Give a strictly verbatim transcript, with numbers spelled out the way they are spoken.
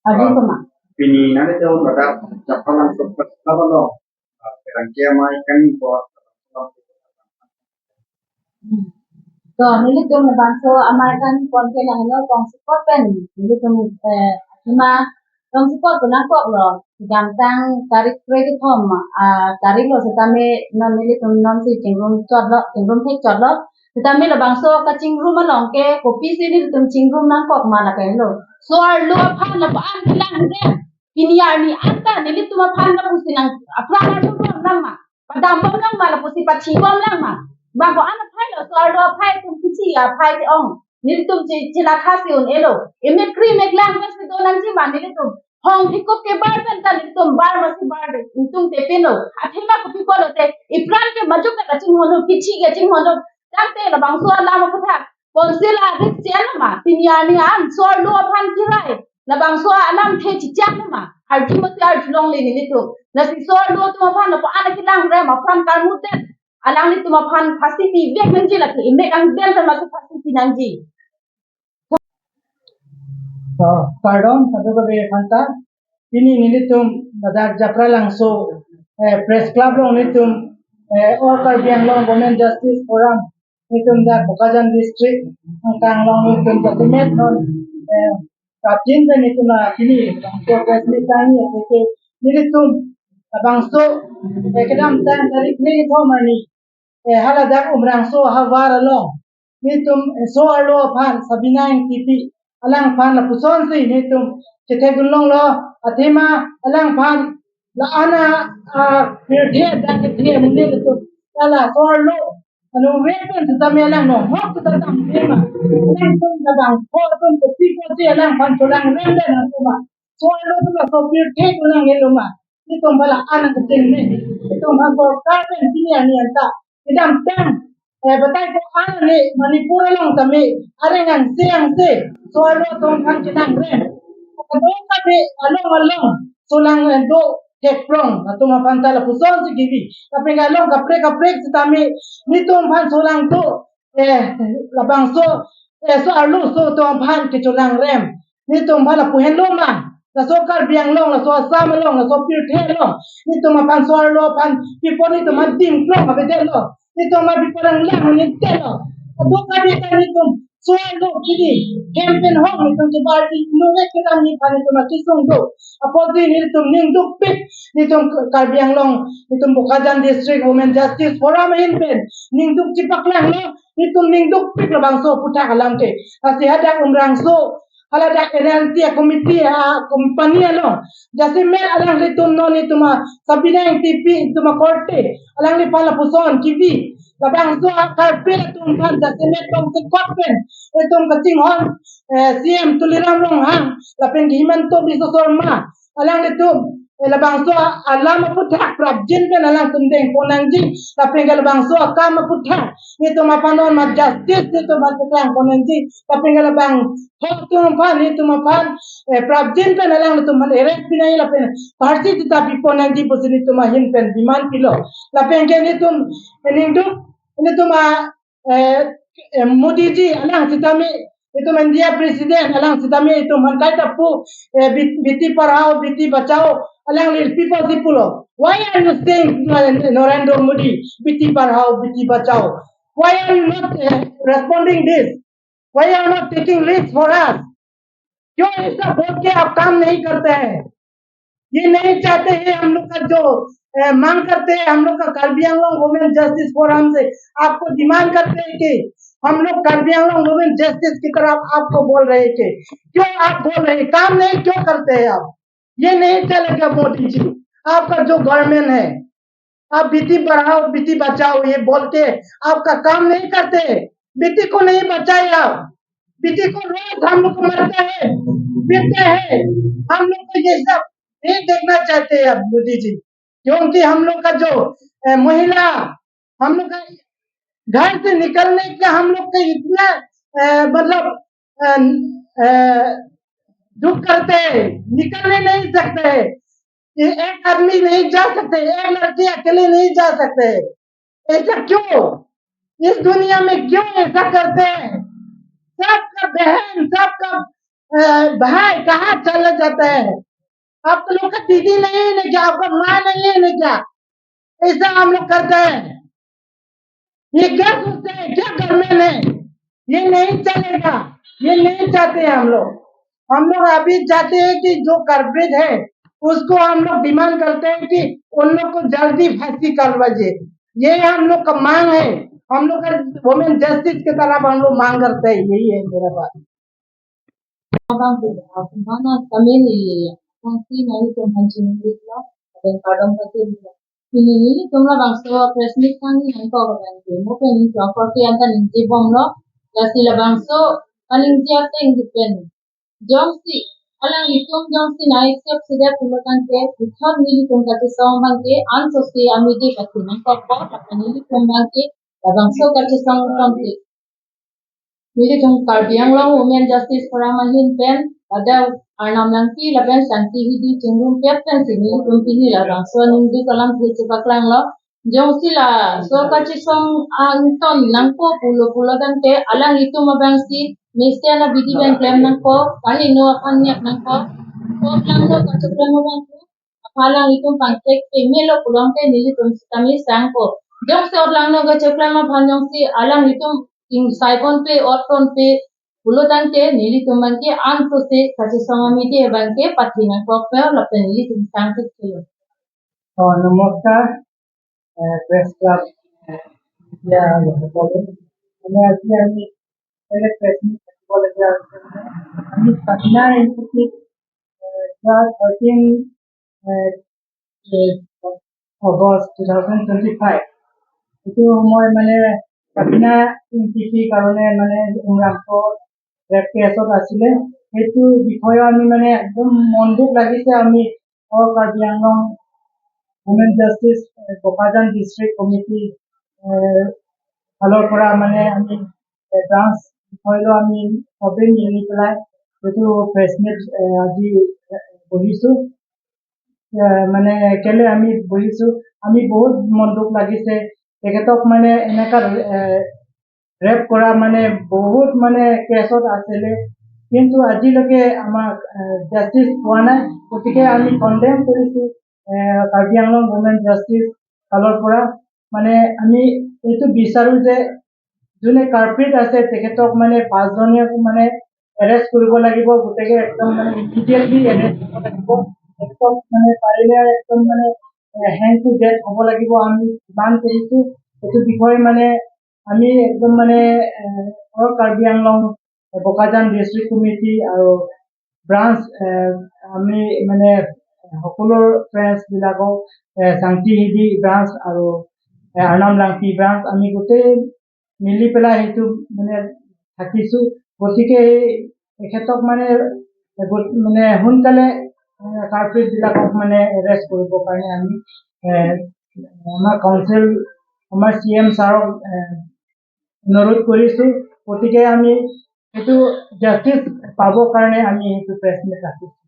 Adi Ah, kuma. Pini nanglitum ladak Japralangso Press Club along, ah, kerang kiamai kami buat. To, nelitum labangso amai kanpon ke lahelo tongsekot pen, nelitum, eh, athema tongsekot pen nangkoklo, kedamtang tarik kre kethom, ah, tarik lo setame non nelitum nonsi chingrum chotlo, chingrum thek chotlo, setame labangso kachingrum along ke kopisi nelitum chingrum nangkok ma lake lo. So-arlo aphan lapu-an kelang rem. Pini arni anta nelitum aphan lapusi nang apran arlo lang ma. Padambom lang ma lapusi pachibom lang ma. Bang ko-an aphai lo, so-arlo aphai atum kichi aphai ke-ong. Nelitum che-, chelakha si un-elo. Emek kri mek lang pen si do nangji ma nelitum. Hong thikuk ke bar pen ta nelitum bar masi bar de. Nelitum te peno. Athema kopi ko lote. Ipran ke majuk ke kachinghon, kichi kachinghon. Tangte labangso alam aputhak. Council a risk si ano ma, pini arni an, so-arlo aphan kirai. Labangso alamthe chichak ano ma, arju masi arjulongle nelitum. Lasi so-arlo atum aphan lapu-an kelang rem apran karmuten. Alanglitum aphan phasi pivek nangji lake, emek angdeng pen masi phasi pi nangji. To, kardom, kadokave aphanta. Pini nelitum ladak Japralangso, eh, Press Club along nelitum, eh, All Karbi Anglong Women Justice Forum nelitum dak Bokajan District angkang along nelitum jasemet non, eh, kapjin pen nelitum la pini bangso press meet tangni, eh, ke nelitum labangso, eh, kedamtang tarik kre kethom arni, eh, haladak Umrangso havar along nelitum, eh, so-arlo aphan Sabina Engtipi alangphan lapusonsi nelitum chethekdun longlo, athema alangphan la-an a, ah, pirthe dak kethe amonit atum, la la so-arlo anutvet pen setame alang nohok seta dam tema. Alangtum labangso atum kopi kosi alangphan cholang rem den atum ma. So-arlo atum laso pirthe atum lang helo ma. Nelitum bala anang kecil ni. Nelitum ha sorkar pen pini arni anta kedamtang, eh, batai ko-an arni Manipur along tame areng angse angse so-arlo atum aphan chenang rem. Kadokave along along solang, eh, do thekprong atum aphan ta lapusonsi kibi. Tapi along kaprek kaprek setame nelitum aphan solang do, eh, labangso, eh, so-arlo so atum aphan kecholang rem. Nelitum aphan lapu henlo ma. Laso Karbi Anglong, laso Assam along, laso pirthe along nelitum aphan so-arlo aphan pipo, nelitum aphan tim klong avedetlo. Nelitum aphan pipo lang lang avedetlo. Kadokave ta nelitum so-arlo kidi hem pen hong nelitum kebardi, inutvet kedam ni aphan nelitum akesung do. Apotsi nelitum ning dukpik, nelitum Karbi Anglong, nelitum Bokajan District Women Justice Forum ahin pen ning duk chipaklanglo. Nelitum ning dukpik labangso aputhak alam ke. Lasi hadak Umrangso, haladak N L T a committee a company along jasemet alanglitum non nelitum a Sabina Engtipi nelitum akorte alangliphan lapuson kibi. Labangso a-carpet atum aphan jasemet tongsekot pen nelitum kachinghon, eh, C M Tuliram Ronghang lapen ke Himanta Biswa Sarma, alanglitum, eh, labangso alam aputhak prapjin pen alangtum dengpon nangji, lapen ke labangso akam aputhak nelitum aphan non ma justice nelitum aphan paklang pon nangji, lapen ke labangso atum aphan nelitum aphan, eh, prapjin pen alangtum aphan arrest pi nangji lapen pharsi seta pipon nangji pusi nelitum ahin pen demand pilo. Lapen ke nelitum, eh, ning duk, nelitum a, eh, eh, Modi ji alang setame, itum India President alang setame itum aphan kaita pu, eh, Be-, Beti Padhao, Beti Bachao, alangli pipo si pulo. Why are you saying, uh, Narendra Modi, Beti Padhao, Beti Bachao? Why are you not, uh, responding this? Why are you not taking leads for us? क्यों ऐसा बोल के आप काम नहीं करते हैं? ये नहीं चाहते हैं हम लोग का जो, अ, मांग करते हैं, हम लोग का Karbi Anglong Women Justice Forum से आपको डिमांड करते हैं कि हम लोग Karbi Anglong Women Justice की तरफ आपको बोल रहे हैं कि क्यों आप बोल रहे हैं, काम नहीं क्यों करते हैं आप? ये नहीं चलेगा मोदी जी, आपका जो गवर्नमेंट है, आप बेटी पढ़ाओ, बेटी बचाओ, ये बोल के आपका काम नहीं करते, बेटी को नहीं बचाए आप। बेटी को रोज हम लोग को मरते हैं, पीटते हैं, हम लोग को ये सब नहीं देखना चाहते हैं अब मोदी जी, क्योंकि हम लोग का जो, ए, महिला, हम लोग का घर से निकलने का हम लोग का इतना, ए, मतलब, ए, ए, दुख करते हैं, निकलने नहीं सकते हैं। ये एक आदमी नहीं जा सकते, एक लड़की अकेले नहीं जा सकते। ऐसा क्यों? इस दुनिया में क्यों ऐसा करते हैं? सबका बहन, सबका "ए, भाई, कहाँ चले जाते हैं? आप लोग का दीदी नहीं है ना क्या? आपका माँ नहीं है ना क्या?" ऐसा हम लोग करते हैं। ये क्या सोचते हैं, क्या गवर्नमेंट है? ये नहीं चलेगा, ये नहीं चाहते हैं हम लोग। हम लोग अभी चाहते हैं कि जो कल्प्रिट है, उसको हम लोग डिमांड करते हैं कि उन लोग को जल्दी फांसी करवाइए। ये हम लोग का मांग है। हम लोग का वुमेन जस्टिस की तरफ हम लोग मांग करते हैं। यही है मेरा बात। Abang tu, abang na kami ni, abang si nai tu mancing ni lo, abang kadang pati ni. Pini nelitum labangso press meet kangni nangkok abang ke, mo pen ni jong korte anta ningje bomlo, lasi labangso kaningje ateng depend. Jongsi, alanglitum jongsi nai siap sida pulo tangte, ithot nelitum kachesong abang ke, ansosi amidi kachinangkokpo, lapen nelitum abang ke, labangso kachesong tangte. Nelitum Karbi Anglong Women Justice Forum ahin pen, pada Arnam Langpi lapen Shanti Hidi chingrum pet pen si nelitum pini labangso aningduk alam ke chepaklanglo. Jongsi laso kachesong angton nangpo pulo pulo tangte, alanglitum abang si mesen abidi pen klem nangpo, kaheno aphan nyak nangpo. Ko klanglo kacheklem abang ko. Aphan alanglitum pangthek pemelo pulote nelitum sitame sangpo. Jongsi ot langno kacheklem aphan jongsi alanglitum ingsai ponpe, ot ponpe pulo tangte nelitum abang ke ansosi kachesong amidi abang ke pathi nangkokpo lapen nelitum sangthek chelo. Oh, নমস্কাৰ, এ, press club, এ, মিডিয়া সকলো। মানে আজি আমি বেলেগ press meet পাতিবলগীয়া হৈছে। মানে আমি চাবিনা ইনষ্টিটিউট, এ, যোৱা thirteen, uh, uh, August two thousand twenty five, এইটো সময় মানে চাবিনা ইনষ্টিটিউটৰ কাৰণে মানে উমৰাংচু ৰেপ কেছত আছিলে। সেইটো বিষয়ে আমি মানে একদম মন দুখ লাগিছে। আমি অল কাৰ্বি আংলং উমেন জাষ্টিচ, এ, বোকাজান ডিষ্ট্ৰিক্ট কমিটি, এ, ফালৰ পৰা মানে আমি, এ, ব্ৰাঞ্চ বিষয়লৈ আমি সবেই মিলি পেলাই এইটো প্ৰেছ মিট, এ, আজি, এ, বহিছো। এ, মানে কেলে আমি বহিছো, আমি বহুত মন দুখ লাগিছে। তেখেতক মানে এনেকা, এ, ৰেপ কৰা মানে বহুত মানে কেছত আছিলে, কিন্তু আজিলৈকে আমাক, এ, জাষ্টিচ পোৱা নাই। গতিকে আমি কণ্ডেম কৰিছো, এ, কাৰ্বি আংলং উমেন জাষ্টিচ ফালৰ পৰা। মানে আমি এইটো বিচাৰো যে যোনে কালপ্ৰিট আছে তেখেতক মানে পাঁচজনীয়ে মানে এৰেষ্ট কৰিব লাগিব, গোটেইকে একদম মানে ইমিডিয়েটলি এৰেষ্ট কৰিব লাগিব। তেখেতক মানে পাৰিলে একদম মানে, এ, হেণ্ড টু ডেথ হ'ব লাগিব। আমি ডিমাণ্ড কৰিছো এইটো বিষয়ে। মানে আমি একদম মানে, এ, অল কাৰ্বি আংলং, এ, বোকাজান ডিষ্ট্ৰিক্ট কমিটি আৰু ব্ৰাঞ্চ, এ, আমি মানে সকলো ব্ৰাঞ্চ বিলাকক, এ, চাংটি হিদি ব্ৰাঞ্চ আৰু, এ, আৰ্নাম লাংটি ব্ৰাঞ্চ আমি গোটেই মিলি পেলাই সেইটো মানে থাকিছো। গতিকে এই তেখেতক মানে, এ, গো-, মানে সোনকালে, এ, কালপ্ৰিট বিলাকক মানে এৰেষ্ট কৰিবৰ কাৰণে আমি, এ, আমাৰ কাউন্সিল, আমাৰ চি এম ছাৰক, এ, অনুৰোধ কৰিছো। গতিকে আমি এইটো জাষ্টিচ পাবৰ কাৰণে আমি এইটো প্ৰেছ মিট ৰাখিছো।